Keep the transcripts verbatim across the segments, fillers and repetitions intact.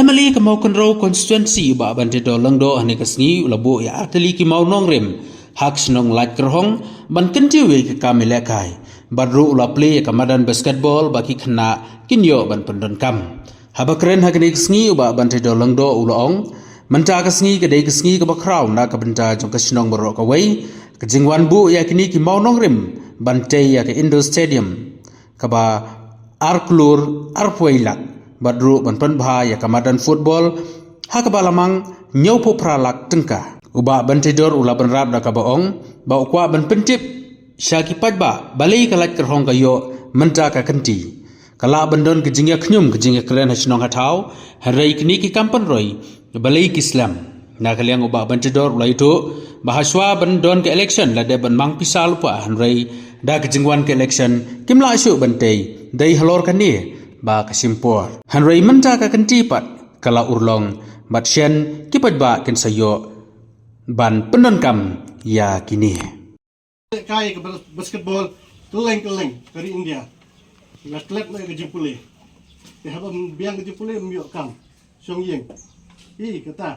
Mali ka Mawkynrew constituency u Bah Banteidor Lyngdoh hynne ka sngi u la buh ïa artylli ki mawnongrim ha ka shnong Laitkyrhong ban kyntiew ïa ka kam ïalehkai. Bad ruh u la plie ïa ka madan basketball ba ki khynnah kin ïoh ban pyndonkam. Haba kren ha kane ka sngi u Bah Banteidor Lyngdoh u la ong, mynta ka sngi ka dei ka sngi kaba khraw na ka bynta jong ka shnong baroh kawei, ka jingwan buh ïa kine ki mawnongrim ban tei ïa ka indoor stadium kaba ar klur arphew lak, bad ruh ban pynbha ïa ka madan football ha kaba la mang hynñiewphew phra lak tyngka. U Bah Banteidor u la bynrap da kaba ong ba u kwah ban pyntip sha ki paidbah balei ka Laitkyrhong ka ïoh mynta ka kynti. Ka lah ban don ka jingïakynñium ka jingïakren ha shnong ha thaw, hynrei kine ki kam pynroi balei ki slem. Na ka liang u Bah Banteidor u la ïathuh ba hashwa ban don ka election la dep ban mang pisa lypa, hynrei da ka jingwan ka election kim lah shuh ban tei, dei halor kane ba ka shim por. Hynrei mynta ka kynti pat ka la urlong, bad shen ki paidbah kin sa ïoh ban pyndonkam ïa kine. Kai ka bas-, basketball kylleng kylleng ka ri India. La klet noh ka jingpule. Te haba biang ka jingpule ym ïoh kam shong ïing. I kata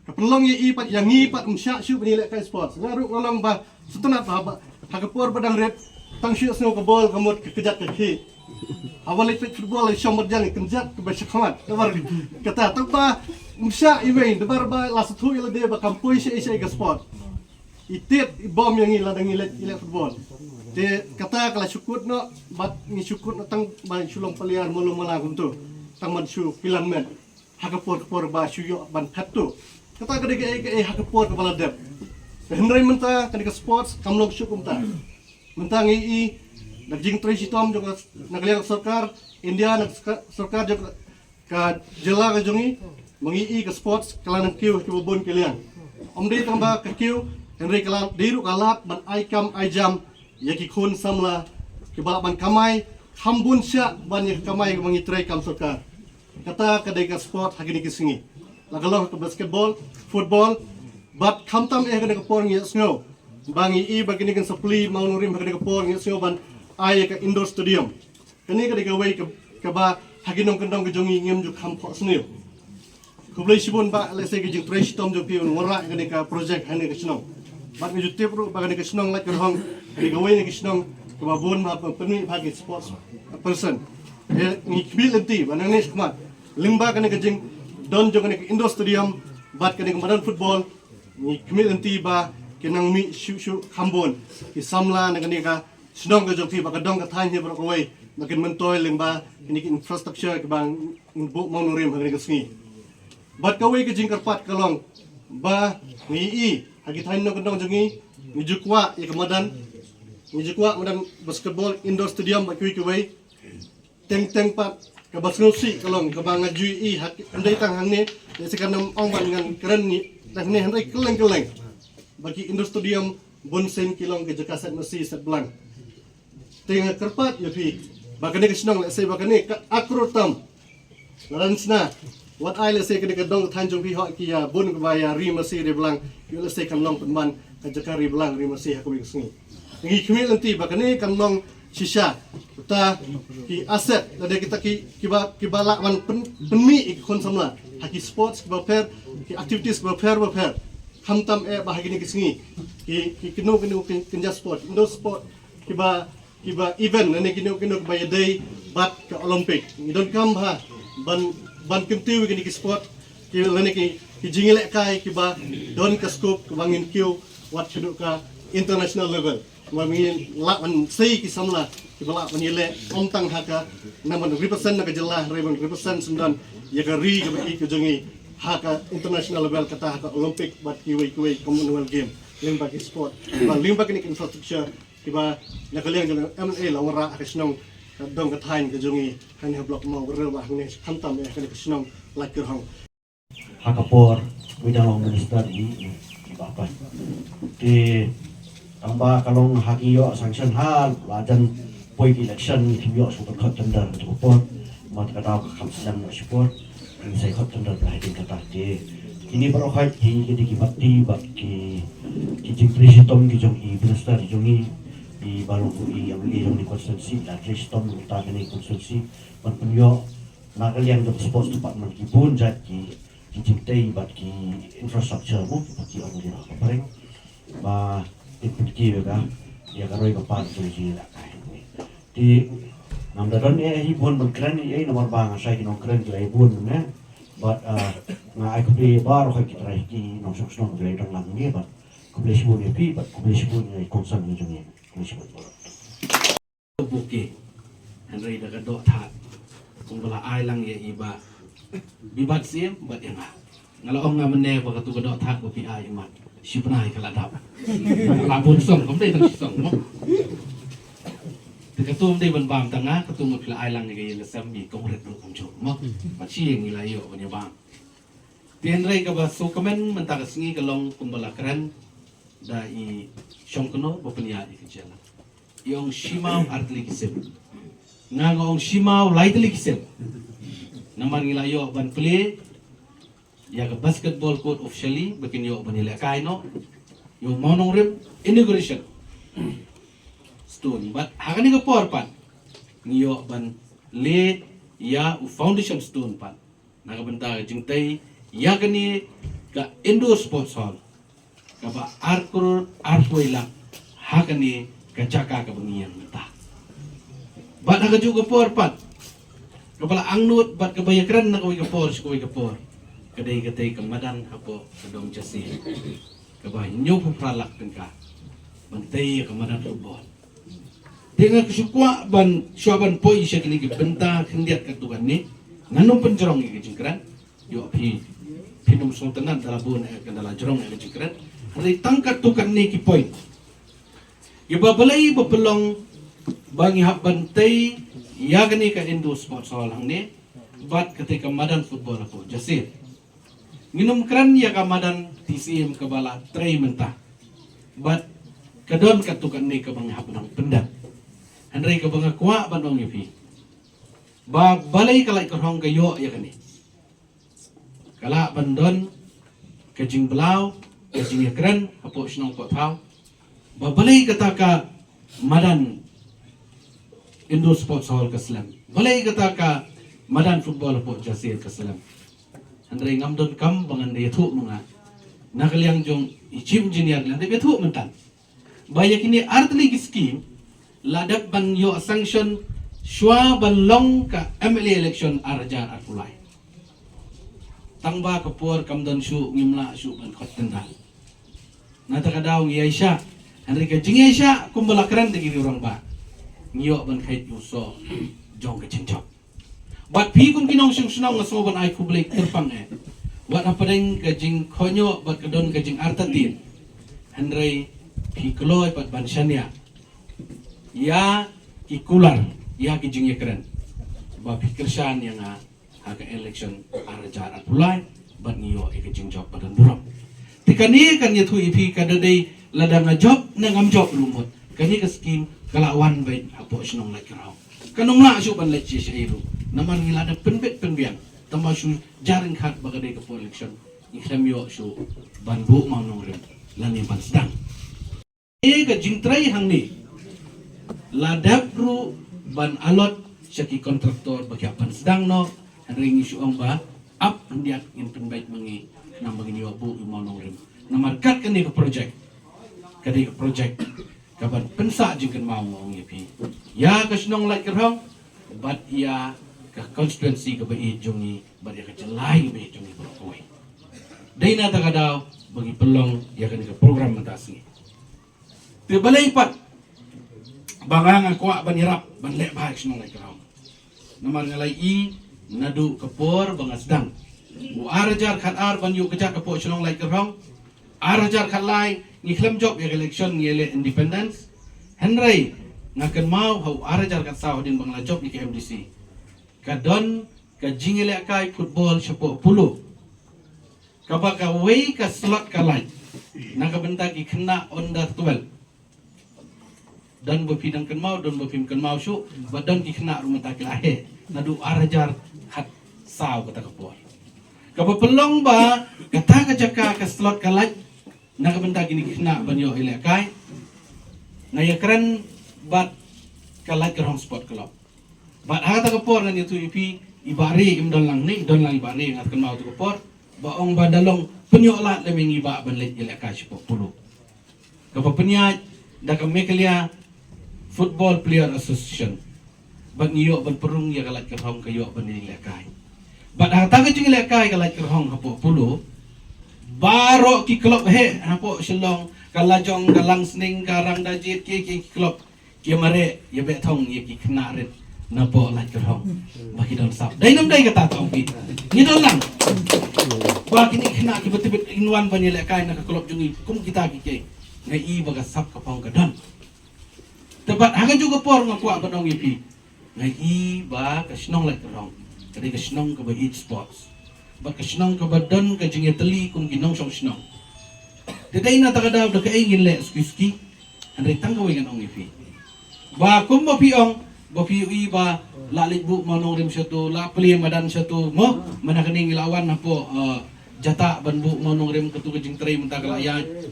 ka pynlong ïa i pat ïa ngi pat ym shah shuh ban ïaleh kai sports. Nga ruh nga long ba sngewtynnat ba ha ka por ba dang rit tang shu sngew ka bol ka mut ka kjat ka khih. Haba leit peit football i shong marjan i kynjat kaba shakhmat. Namar kata tang ba ym shah iwei namar ba la sngewthuh ïa lade ba kam poi shaei shaei ka sport. I tied i bom ïa ngi lada ngi leit ïaleh football. Te kata ka la shu kut noh bad ngi shu kut noh tang ba shu long player mano mano kumto. Tang ban shu kilan met ha ka por ka por ba shu ïoh ban phet to. Kata ka dei kaei kaei ha ka por kaba la dep. Te hynrei mynta kane ka sports kam long shuh kumta. Mynta ngi i na ka jingtrei shitom jong ka, na ka liang ka sorkar India, na ka sorkar jong ka jylla ka jong ngi, ma ngi i ka sports ka la nang kiew ha kiba bun ki liang. Ym dei tang ba ka kiew, hynrei ka la dei ruh ka lad ban ai kam ai jam ïa ki khun samla kiba lah ban kamai kham bun shah ban ïa ka kamai kaba ngi trei kam sorkar. Kata ka dei ka sport ha kine ki sngi. La ka long ha ka basketball, football, bad khamtam eh ha kane ka por ngi ïohsngew ba ngi i ba kine kin sa plie mawnongrim ha kane ka por ngi ïohsngew ban ai ïa ka indoor stadium. Kane ka dei kawei ka, kaba ha ki nongkyndong ka jong ngi ngim ju kham phohsniew. Khublei shibun Bah, lehse ka jingtrei shitom jong phi ban wanrah kane ka project ha kane ka shnong. Bad nga ju tip ruh ba kane ka shnong Laitkyrhong ka dei kawei na ki shnong kaba bun ba pynmih bha ki sports person. Te ngi khmih lynti ba nangne shakhmat lyngba kane ka jingdon jong kane ka indoor stadium bad kane ka madan football, ngi khmih lynti ba kin nang mih shuh shuh kham bun ki samla na kane ka shnong ka jong phi bad ka dong ka thaiñ hi baroh kawei ba kin myntoi lyngba kine ki infrastructure kiba ngin buh mawnongrim ha kane ka sngi. Bad kawei ka jingkyrpad ka long ba ngi i ha ki thaiñ nongkyndong jong ngi, ngi ju kwah ïa ka madan, ngi ju kwah madan basketball, indoor stadium bad kiwei kiwei. Teng teng pat kaba sngewsih ka long kaba nga ju i ha ki, ym dei tang hangne, lehse kan ym ong ban ngan kren ngi tang hangne, hynrei kylleng kylleng ba ki indoor stadium bun sien ki long ka jaka set masi set blang. Te nga kyrpad ïa phi ba kane ka shnong lehse ba kane ka akrur tam. Lada ngi sna wat ai lehse kane ka dong ka thaiñ jong phi hok ki ïa bun kaba ïa ri masi ri blang, ïoh lehse kan long pynban ka jaka ri blang ri masi ha kawei ka sngi. Ngi khmih lynti ba kane kan long shisha kita ki asset lada kita ki kiba kiba lah ban pyn, pynmih ïa ki khun samla ha ki sports kiba pher, ki activities kiba pher ba pher. Khamtam eh ba ha kine ki sngi ki ki kino kino ki kynja sport, indoor sport kiba kiba event lane kino kino kiba ïadei bad ka Olympic. Ngi donkam bha ban ban kyntiew kine ki sport ki lane ki ki jingïalehkai kiba don ka scope kiba ngin kiew wat shaduh ka international level. Ba ngin lah ban sei ki samla kiba lah ban ïaleh ym tang ha ka nang ban represent na ka jylla hynrei ban represent syndon ïa ka ri kaba ïeit ka jong ngi ha ka international level, kata ha ka Olympic bad kiwei kiwei Commonwealth Game lyngba ki sport. Ba lyngba kine ki infrastructure kiba na ka liang jong ka M L A la wanrah ha ka shnong, ka dong ka thaiñ ka jong ngi hangne ha block Mawkynrew bad hangne khamtam eh ha kane ka shnong Laitkyrhong. Ha ka por ngi dang long minister ngi, ngi ba pan. Te tang ba ka long ha ki ïoh sanction ha la jan poi ki election ngi kim ïoh shu khot tender ha ka por. Mat ka daw ka kham sdang na shu por. Ngi sa khot tender ka ha ding kata te kine baroh hai ki ki dei ki bati bad ki ki jingtrei shitom ki jong i minister jong i, i ba long i M L A jong i constituency, la trei shitom ta kane constituency ban pynïoh Na ka liang jong sports department ki bun jait ki ki jingtei bad ki infrastructure mo ki paki on ki na ka pring ba in pynki ka ya ka roi ka par jong ki la kai. Ti ngam da don e hi bun ban kren e namar ba nga sai ki nong kren ki lai bun ne. Bad ah, nga ai khublei baroh ki trai ki nong suk suk ki lai dang lang ne bad khublei shibun ya pi bad khublei shibun ya kongsan ni jong ya. Khublei shibun baroh. Buki. Hynrei da ka doh thad. Kumba la ai lang ya i ba. Bibat sim bad ya nga. Nga la ong nga mene ba ka tu ka doh thad ba pi ai imat. Shi bnai ka la dap. Nga la bun song kam dei tang shi song mo. Te ka tu dei ban bam tang nga ka tu ngut la ai lang ya ka ya ka sem bi kong ret ru kum chuk mo. Bad shi ngi la yo ban ya bam. Te hynrei kaba so kmen mynta ka sngi ka long kumba la kren da i shong kno ba pynïaid i ka jela. I ong shimaw ar tylli ki sim. Nga nga ong shimaw lai tylli ki sim. Namar ngi la ïoh ban plie ïa ka basketball court officially ba kin ïoh ban ïalehkai noh. Ïoh mawnongrim inauguration stone. But ha kane ka por pat ngi ïoh ban le ïa u foundation stone pat. Na ka bynta ka jingtei ïa kane ka indoor sports hall kaba ar klur ar phew lak ha kane ka jaka kaba ngi ïeng mynta. Bad ha kajuh ka por pat kaba la angnud bad kaba ïakren na kawei ka por sha kawei ka por ka dei katei ka madan hapoh ka dong Jasi kaba hynñiew phew phra lak tyngka ban tei ïa ka madan football. Te nga ka shu kwah ban shuwa ban poi sha kine ki bynta khyndiat katto katne. Ngan ym pynjrong ïa ka jingkren. Ïoh phi phin ym sngewtynnat da la bun eh ka da la jrong eh ka jingkren. Hynrei tang katto katne ki point. Ïa ba balei ba pynlong ba ngi hap ban tei ïa kane ka indoor sports hall hangne bad kata ka madan football hapoh Jaseer. Ngin ym kren ïa ka madan T C M kaba la trei mynta. Bad ka don katto katne kaba ngi hap ban pyndep. Hynrei kaba nga kwah ban ong ïa phi ba balei ka Laitkyrhong ka ïoh ïa kane. Ka lah ban don ka jingblaw ka jingïakren hapoh shnong hapoh thaw. Ba balei kata ka madan indoor sports hall ka slem. Balei kata ka madan football hapoh Jaseer ka slem. Hynrei ngam don kam ba ngan da ïathuh ma nga. Na ka liang jong i chief engineer ka liang da ïathuh mynta. Ba ïa kine ar tylli ki skim la dep ban ïoh sanction shuwa ban long ka M L A election ar hajar arphew lai. Tang ba ka por kam don shuh ngim lah shuh ban khot tyndal. Na ta ka daw ngi ïaishah. Hynrei ka jingïaishah kumba la kren da ki riewrangbah. Ngi ïoh ban khait ïa u soh jong ka jingjop. Bad phi kum ki nongshong shnong nga sngew ban ai khublei kyrpang eh. Wat hapdeng ka jingkohnguh bad ka don ka jingartatien. Hynrei phi kloi pat ban shaniah ïa ki kular ïa ki jingïakren. Ba phi kyrshan ïa nga ha ka election ar hajar arphew lai bad ngi ïoh ïa ka jingjop ba don burom. Te kane kan ïathuh ïa phi ka da dei lada nga jop ne ngam jop ruh mut. Kane ka skim ka la wan beit hapoh shnong Laitkyrhong. Kan ym lah shuh ban leit sha shaei ruh. Namar ngi la da pynbit pynbiang. Tang ba shu jar ryngkat ba ka dei ka por election. Ngi khlem ïoh shuh ban buh mawnongrim lane ban sdang. Ïa ka jingtrei hangne la dep ruh ban allot sha ki kontraktor ba ki hap ban sdang noh. Hynrei ngi shu ong ba ap khyndiat ngin pynbeit ma ngi khnang ba ngin ïoh buh ïa u mawnongrim. Namar kat kane ka projek ka dei ka projek kaban pynsah jingkynmaw nga ong ïa phi ïa ka shnong Laitkyrhong bad ïa ka constituency kaba ïeit jong ngi bad ïa ka jylla kaba ïeit jong ngi baroh kawei. Dei na ta ka daw ba ngi pynlong ïa kane ka program mynta sngi. Te balei pat ba nga nga kwah ban ïarap ban leh bha ïa ka shnong Laitkyrhong. Namar nga la ïohi naduh ka por ba nga sdang u ar hajar khatar ban ïuh kjat hapoh shnong Laitkyrhong. Ar hajar khatlai ngi khlem jop ïa ka election ngi leh independence. Hynrei nga kynmaw ha u ar hajar khatsaw hadien ba nga la jop ïa ka M D C ka don ka jingïalehkai football shapoh Polo. Kaba kawei ka slot ka lait na ka bynta ki khynnah under twelve. Don ba phi dang kynmaw, don ba phim kynmaw shuh, ba don ki khynnah ruh mynta ki la heh naduh ar hajar khatsaw kata ka por. Kaba pynlong ba kata ka jaka ka slot ka lait na ka bynta kine ki khynnah ban ïoh ïalehkai. Nga ïakren bad ka Laitkyrhong Sport Club. Bad ha kata ka por ngan ïathuh ïa phi I Bah Ri im don lang ne, don lang i Bah Ri, nga kynmaw tu ka por ba ong ba da long pynïoh lad lem ïa ngi bah ban leit ïalehkai shapoh polo. Kaba pynïaid da ka Meghalaya Football Player Association. Bad ngi ïoh ban pynrung ïa ka Laitkyrhong ka ïoh ban ïalehkai. Bad ha kata ka jingïalehkai ka Laitkyrhong hapoh polo, baroh ki club heh hapoh Shillong, ka Lajong, ka Langsning, ka Rangdajied, ki ki club ki mareh ïa beh thong ïa ki khynnah rit napoh Laitkyrhong ba ki don sap. Dei nam dei kata tong pi, ngi don lang ba kine ki khynnah kiba tbit kin wan ban ïalehkai na ka club jong ngi kum kita ki kei. Nga i ba ka sap ka phong ka don. Te bad ha kajuh ka por nga kwah ban ong ïa phi, nga i ba ka shnong Laitkyrhong ka dei ka shnong kaba ïeit sports bad ka shnong kaba don ka jingïatylli kum ki nongshong shnong. Te dei na kata ka daw da kaei ngin leh suki suki. Hynrei tang kawei ngan ong ïa phi ba kum ba phi ong ba phi ïohi ba la leit buh mawnongrim shato, la plie madan shato mo, mynta kane ngi la wan hapoh, eh, Jatah ban buh mawnongrim, katu ka jingtrei mynta ka la ïaid.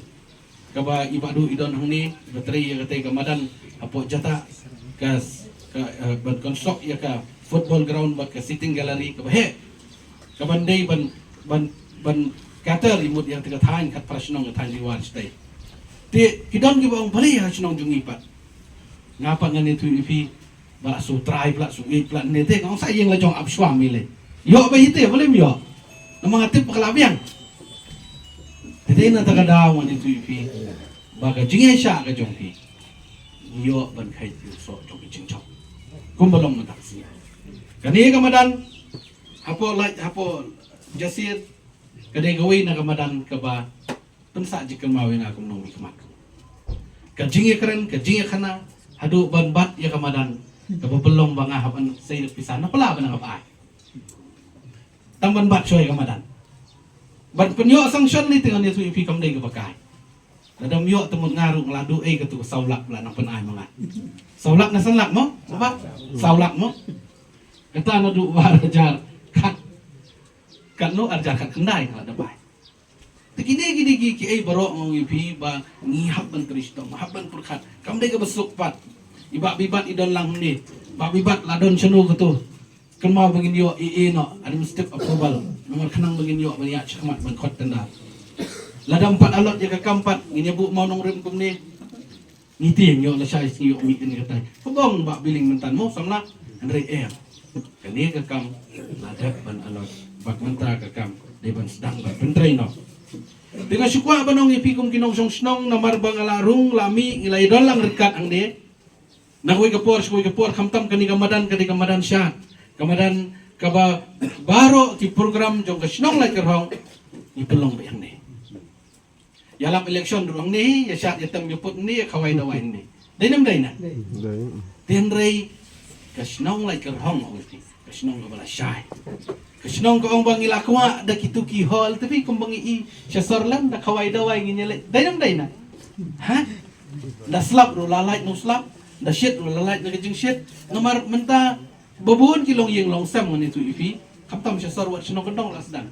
Kaba i Bah Duh i don hangne ba trei ïa katei ka madan hapoh Jatah, ka, ka, eh, ban construct ïa ka football ground bad ka sitting gallery kaba heh, kaban dei ban, ban, ban cater i mut ïa katei ka thaiñ khatphra shnong, ka thaiñ Ri War shatei. Te ki don kiba ong balei ha shnong jong ngi pat. Nga pat ngan ïathuh ïa phi ba la shu trai, ba la shu ïeit, ba la ne te, nga ong sa ïeng la jong ap shwa mi le. Ïoh ba ïeit te, balei ym ïoh? Namar nga tip ba ka la biang. Te dei na kata ka daw ngan ïathuh ïa phi ba ka jingïaishah ka jong phi ïoh ban khait ïa u soh jong ka jingjop. Kumba long mynta ka sngi. Kane ka madan hapoh Lait, hapoh Jasit, ka dei kawei na ka madan kaba pynsah jingkynmaw ïa nga kum u nongmihkhmat. Ka jingïakren, ka jingïakhana haduh ban bat ïa ka madan kaba pynlong ba nga hap ban sei da pisa na pla ba nga hap ai. Tang ban bat shuwa ïa ka madan. Ban pynïoh sanction ne te ngan ïathuh ïa phi kam dei kaba kai. Lada ym ïoh te mut nga ruh nga la duh ei katu ka saw lak ba la nang pynai ma nga. Saw lak ne san lak mo? Ba? Saw lak mo? Kata naduh ba ar hajar khat, katno, ar hajar khatkhyndai nga la da bai. Te kine, kine ki, kiei baroh nga ong ïa phi ba ngi hap ban trei shitom, hap ban pyrkhat. Kam dei kaba suk pat. I Bah Bibat i don lang hangne. Bah Bibat la don shano katu. Kynmaw ba ngin ïoh ïa, ïa noh administrative approval. Namar khnang ba ngin ïoh ban ïaid shakhmat ban khot tender. Lada ym pat allot ïa ka kam pat ngin ïa buh mawnongrim kumne. Ngi tieng ïoh lashai sngi ïoh mih kane katai. Ka bong Bah Billing mynta mo samla. Hynrei em, kane ka kam la dep ban allot bad mynta ka kam dei ban sdang ban pyntrei noh. Te nga shu kwah ban ong ïa phi kum ki nongshong shnong namar ba nga la rung la mih, ngi la ïadon lang ryngkat hangne. Na kawei ka por sha kawei ka por, khamtam kane ka madan, kane ka madan shad, ka madan kaba baroh ki program jong ka shnong Laitkyrhong ngi pynlong beit hangne. Ïalap election ruh hangne, ïa shad ïa tem ïa put hangne, ïa khawai dawai hangne. Dei ne ym dei na? Dei. Te hynrei ka shnong Laitkyrhong, ong phi, ka shnong kaba lashai. Ka shnong ka ong ba ngi la kwah da kitu ki hall, te phi kum ba ngi i sha sor lem da khawai dawai ngin ïaleit. Dei ne ym dei na? Ha? Da slap ruh la lait na u slap, da shit ruh la lait na ka jingshit. Namar mynta ba bun ki longïing longsem ngan ïathuh ïa phi, khamtam sha sor wat shnong kyndong la sdang.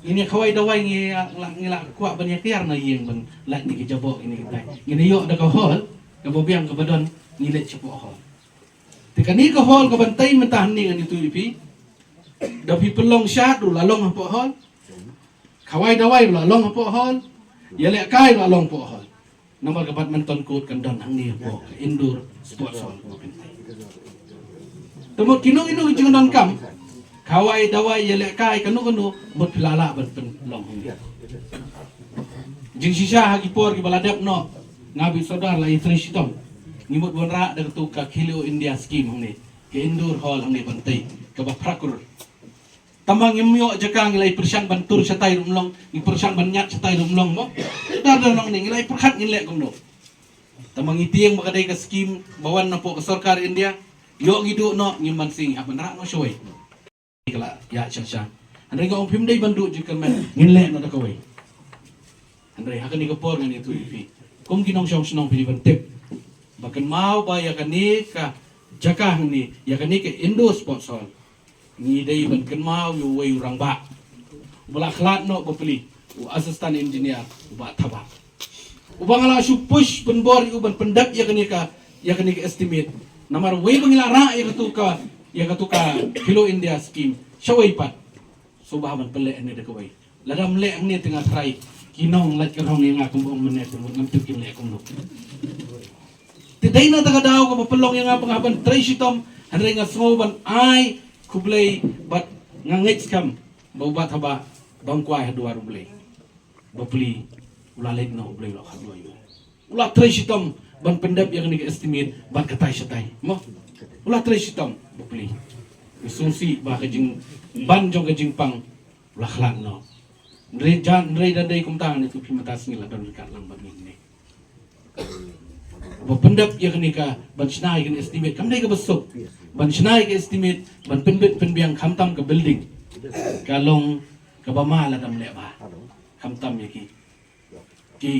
Ngin ïa khawai dawai, ngi la, ngi la kwah ban ïa kiar na ïing ban lait na ki jaboh kine kitai. Ngin ïa ïoh da ka hall kaba biang kaba don, ngi leit shapoh hall. Te kane ka hall kaban tei mynta hangne ngan ïathuh ïa phi. Da phi pynlong shad ruh la long hapoh hall. Khawai dawai ruh la long hapoh hall. Ïalehkai ruh la long hapoh hall. Namar ka badminton court kan don hangne hapoh ka indoor sports hall. Te mut kino kino ki jingdonkam, khawai dawai, ïalehkai, kano kano, mut phi la lah ban pynlong hangne. Jingshisha ha ki por kiba la dep noh, nga bad i Sordar la ïatrei shitom. Ngi mut wanrah da katu ka Khelo India scheme hangne, ka indoor hall hangne ban tei, kaba phra klur. Tangba ngim ïoh jaka, ngi la ïa pyrshang ban tur shatai ruh ym long, ngi pyrshang ban ñiad shatai ruh ym long mo. Dar dar nong ne ngi la ïa pyrkhat ngin leh kumno. Tangba ngi tieng ba ka dei ka skim ba wan napoh ka sorkar India. Ïoh ngi duh noh, ngim banse, ngi hap ban rah noh shawei. Ka la ïa sha sha. Hynrei nga ong phim dei ban duh jingkyrmen, ngin leh noh da kawei. Hynrei ha kane ka por ngan ïathuh ïa phi, kum ki nongshong shnong phi dei ban tip ba kynmaw ba ïa kane ka jaka hangne, ïa kane ka indoor sports hall, ngi dei ban kynmaw ïa uwei u rangbah uba la khlad noh bapli, u assistant engineer, u Bah Thabah, uba nga la shu push pynbor ïa u ban pyndep ïa kane ka, ïa kane ka estimate. Namar uwei ba ngi la rah ïa katu ka, Ïa katu ka Khelo India scheme shawei pat. Sngewbha ban pynleh hangne da kawei. Lada ym leh hangne te nga tharai ki nonglait kyrhong ïa nga kumba ong mynne te ngam tip kin leh kumno. Te dei na kata ka daw kaba pynlong ïa nga ba nga hap ban trei shitom, hynrei nga sngew ban ai khublei bad nga ngeit skhem ba u Bah Thabah ba un kwai ha dwar U Blei. Bapli u la leit noh U Blei u la kha dwar ïa u. U la trei shitom ban pyndep ïa kane ka estimate bad katai shatai. Mo. U la trei shitom bapli. Nga sngewsih ba ka jingban jong ka jingpang u la khlad noh. Hynrei jan, hynrei da dei kumta ngi tu phi mynta sngi la don ryngkat lang bad ngi ne. Ba pyndep ïa kane ka ban shna ïa kane estimate kam dei kaba suk. Ban shna ïa ka estimate ban pynbit pynbiang khamtam ka building. Ka long kaba ma la dam leh ba. Khamtam ïa ki ki,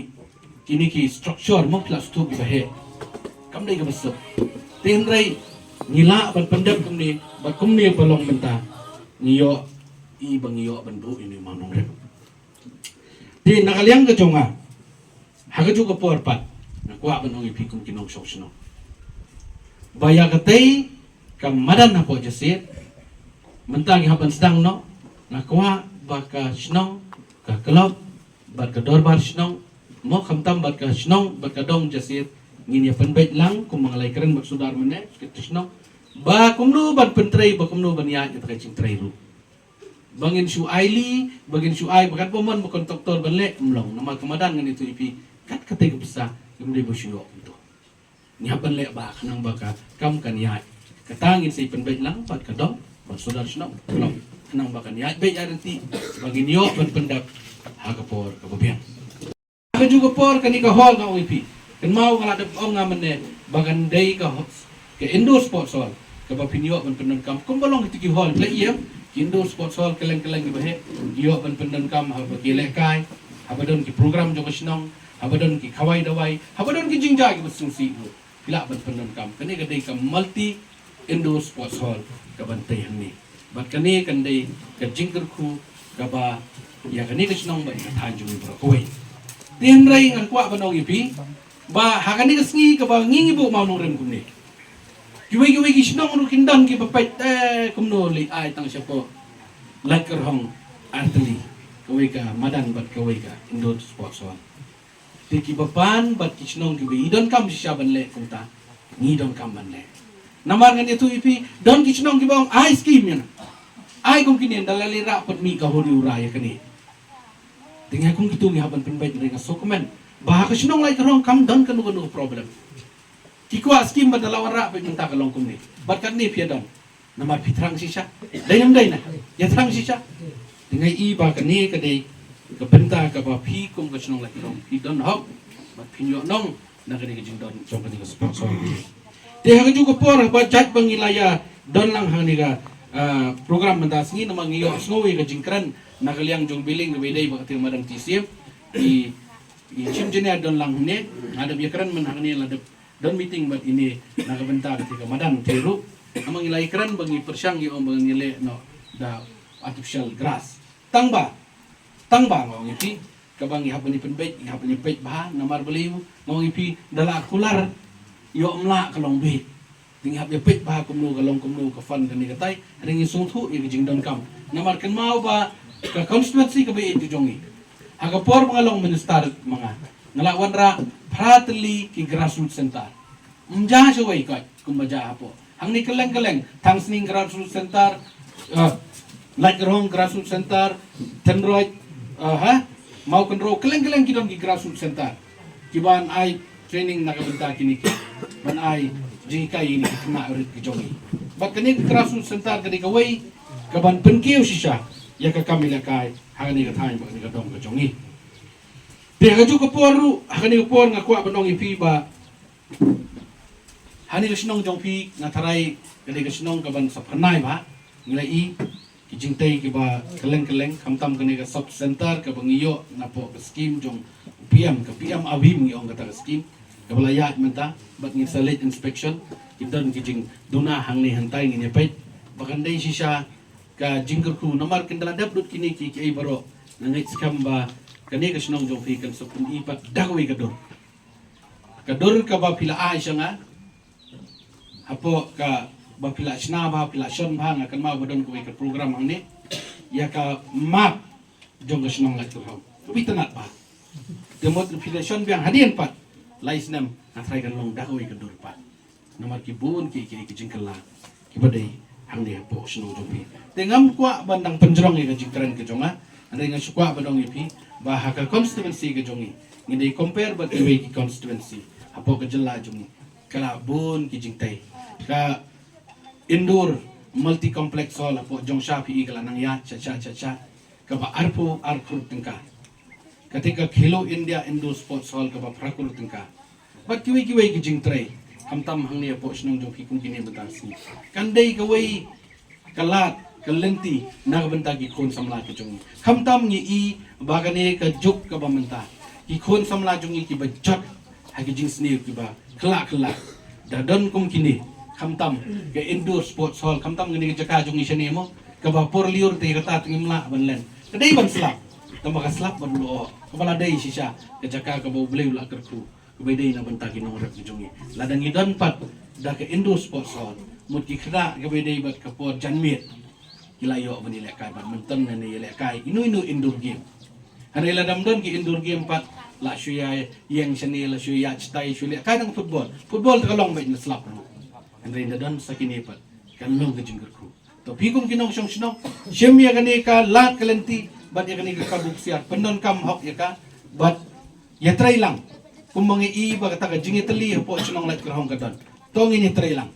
kine ki structure mo pla stu kiba heh. Kam dei kaba suk. Te hynrei ngi lah ban pyndep kumne bad kumne ba long mynta ngi ïoh i ba ngi ïoh ban buh ïa une u mawnongrim. Te na ka liang ka jong nga ha kajuh ka por pat nga kwah ban ong ïa phi kum ki nongshong shnong ba ïa katei ka madan hapoh Jasit mynta ngi hap ban sdang noh. Nga kwah ba ka shnong, ka club bad ka dorbar shnong, mo khamtam bad ka shnong bad ka dong Jasit, ngin ïa pynbeit lang kumba nga la ïakren bad sordar mynne ka shnong ba kumno ban pyntrei, ba kumno ban ïaid ïa ka jingtrei ruh. Ba ngin shu ai li, ba ngin shu ai ba katba mon ba kontraktor ban leh, ym long. Namar ka madan ngan ïathuh ïa phi kat katei ka pisa kam dei ba shu ïoh kumto. Ngi hap ban leh ba khnang ba ka kam kan ïaid. Kata ngin sa ïa pynbeit lang bad ka dong bad sordar shnong. Khnang ba kan ïaid beit ïaid ryntih ba ngin ïoh ban pyndep ha ka por kaba biang. Ha kajuh ka por kane ka hall nga ong ïa phi, kynmaw nga la dep ong nga mynne ba kan dei ka ho-, ka indoor sports hall kaba phin ïoh ban pyndonkam kumba long kito ki hall phi la ïohi, ki indoor sports hall kylleng kylleng kiba heh, ïoh ban pyndonkam haba ki lehkai, haba don ki program jong ka shnong, haba don ki khawai dawai, haba don ki jingjia kiba sngewsih ruh. Phi lah ban pyndonkam. Kane ka dei ka multi indoor sports hall kaban tei hangne. Bad kane kan dei ka jingkyrkhu kaba ïa kane ka shnong bad ïa ka thaiñ jong ngi baroh kawei. Te hynrei ngan kwah ban ong ïa phi ba ha kane ka sngi kaba ngi ngi buh mawnongrim kumne, kiwei kiwei ki shnong ruh kin don kiba peit, eh, kumno lei ai tang shapoh Laitkyrhong artylli, kawei ka madan bad kawei ka indoor sports hall. Te kiba pan bad ki shnong kiba i donkam shisha ban leh kumta, ngi donkam ban leh. Namar ngan ïathuh ïa phi, don ki shnong kiba ong ai skim ïa nga. Ai kum kine, da la leit rah pat mih ka huri hura ïa kane. Te nga kum kitu ngi hap ban pynbeit, hynrei nga sngewkmen ba ha ka shnong Laitkyrhong kam don kano kano ka problem. Ki kwah skim bad da la wanrah pat mynta ka long kumne. Bad katne phi ïa don. Namar phi thrang shisha. Dei ne ym dei na? Ïa thrang shisha. Te nga i ba kane ka dei ka bynta kaba phi kum ka shnong Laitkyrhong phi don hok bad phin ïoh nong na kane ka jingdon jong kane ka sponsor. Te ha kajuh ka por ba jait ba ngi la ïa don lang ha kane ka, ah, program mynta sngi, namar ngi ïohsngew ïa ka jingkren na ka liang jong Billing kaba ïadei bad kata ka madan T C M. I, i Chief Engineer don lang hangne, nga dep ïakren mynta hangne, la dep don meeting bad ine na ka bynta kata ka madan te ruh. Namar ngi la ïakren ba ngi pyrshang ïa ong ba ngi leh noh da artificial grass. Tang ba, tang ba nga ong ïa phi, kaba ngi hap ban ïa pynbeit, ngi hap ban ïa peit bha, namar balei nga ong ïa phi, da la kular ïoh ym lah ka long beit. Te ngi hap ïa peit bha kumno ka long kumno ka fund kane katai, hynrei ngi sngewthuh ïa ka jingdonkam. Namar kynmaw ba ka constituency kaba ïeit ka jong ngi, ha ka por ba nga long minister ma nga, nga la wanrah phra tylli ki grassroots center. Ym jia shawei koit kumba jia hapoh. Hangne kylleng kylleng, Thangsning Grassroots Center, ah, Laitkyrhong Grassroots Center, Tynroit, ah, ha, Mawkynrew, kylleng kylleng ki don ki grassroots center. Kiban ai training na ka bynta kine ki, ban ai jinghikai ïa kine ki khynnah rit ki jong ngi. Bad kane ka grassroots center ka dei kawei kaban pynkiew shisha ïa ka kam ïalehkai ha kane ka thaiñ bad kane ka dong ka jong ngi. Te ha kajuh ka por ruh, ha kane ka por nga kwah ban ong ïa phi ba hangne ka shnong jong phi nga tharai ka dei ka shnong kaban sa phyrnai bha. Ngi la i ki jingtei kiba kylleng kylleng, khamtam kane ka sub center kaba ngi ïoh napoh ka skim jong P M, ka P M AVIM ngi ong kata ka skim, kaba la ïaid mynta bad ngin sa leit inspection. Ki don ki jingduna hangne hangtai, ngin ïa peit ba kan dei shisha ka jingkyrkhu, namar kin da la dep lut kine ki, kiei baroh. Nga ngeit skhem ba kane ka shnong jong phi kan sa pyni pat da kawei ka dur. Ka dur kaba phi la ai sha nga hapoh ka ba phi la shna bha, phi la shon bha, nga kynmaw ba don kawei ka program hangne ïa ka map jong ka shnong Laitkyrhong. Ka bit tnat bha. Te mut phi la shon biang hadien pat lai snem, nga tharai kan long da kawei ka dur pat. Namar ki bun ki, ki, ki jingkylla kiba dei hangne hapoh shnong jong phi. Te ngam kwah ban dang pynjrong ïa ka jingkren ka jong nga. Hynrei nga shu kwah ban ong ïa phi ba ha ka constituency ka jong ngi, ngi dei compare bad kiwei ki constituency hapoh ka jylla jong ngi, ka la bun ki jingtei. Ka indoor multi complex hall hapoh Jongsha phi i ka la nang ïaid sha sha sha sha, kaba arphew ar klur tyngka. Kata ka Khelo India Indoor Sports Hall kaba phra klur tyngka. Bad kiwei kiwei ki jingtrei, khamtam hangne hapoh shnong jong phi kum kine mynta ka sngi. Kan dei kawei ka lad ka lynti na ka bynta ki khun samla ki jong ngi. Khamtam ngi i ba kane ka juk kaba mynta, ki khun samla jong ngi kiba jot ha ki jingsniew kiba khla khla, da don kum kine. Khamtam ka indoor sports hall, khamtam kane ka jaka jong ngi shane mo, kaba por lyiur te kata te ngim lah ban len. Ka dei ban slap, tang ba ka slap ban luh, kaba la dei shisha ka jaka kaba U Blei u la kyrkhu, kaba dei na bynta ki nongrep ki jong ngi. Lada ngi don pat da ka indoor sports hall, mut ki khynnah kaba dei bad ka por janmiet, ki la ïoh ban ïalehkai badminton ne ïalehkai ino ino indoor game. Hynrei lada ym don ki indoor game pat, la shu ïa ïeng shane, la shu ïa chitai, shu lehkai tang football. Football te ka long beit na slap ruh. Hynrei da don sa kine pat, kan long ka jingkyrkhu. To phi kum ki nongshong shnong, shim ïa kane ka lad ka lynti bad ïa kane ka kabu ksiar, pyndonkam hok ïa ka bad ïatrei lang. Kumba ngi i ba kata ka jingïatylli hapoh shnong Laitkyrhong ka don, to ngin ïatrei lang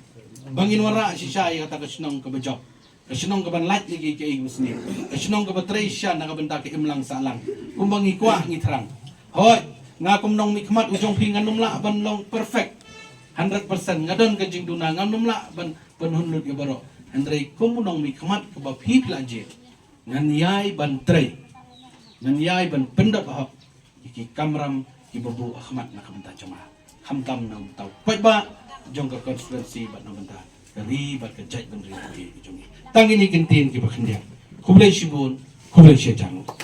ba ngin wanrah shisha ïa kata ka shnong kaba jop, ka shnong kaban lait na kiei kiei ki musni, ka shnong kaba trei shisha na ka bynta ka imlang sahlang. Kumba ngi kwah ngi thrang. Hooid, nga kum nongmihkhmat u jong phi ngan ym lah ban long perfect hundred percent, nga don ka jingduna, ngan ym lah ban pynhun lut ïa baroh. Hynrei kum u nongmihkhmat kaba phi phi la jied, ngan ïai ban trei, ngan ïai ban pyndap hok ïa ki kamram kiba buh ha khmat na ka bynta jong nga, khamtam na ka bynta u paidbah jong ka constituency bad na ka bynta ka ri bad ka jaitbynriew ka jong ngi. Tang kine ki ktien kiba khyndiat. Khublei shibun, khublei shihajar nguh.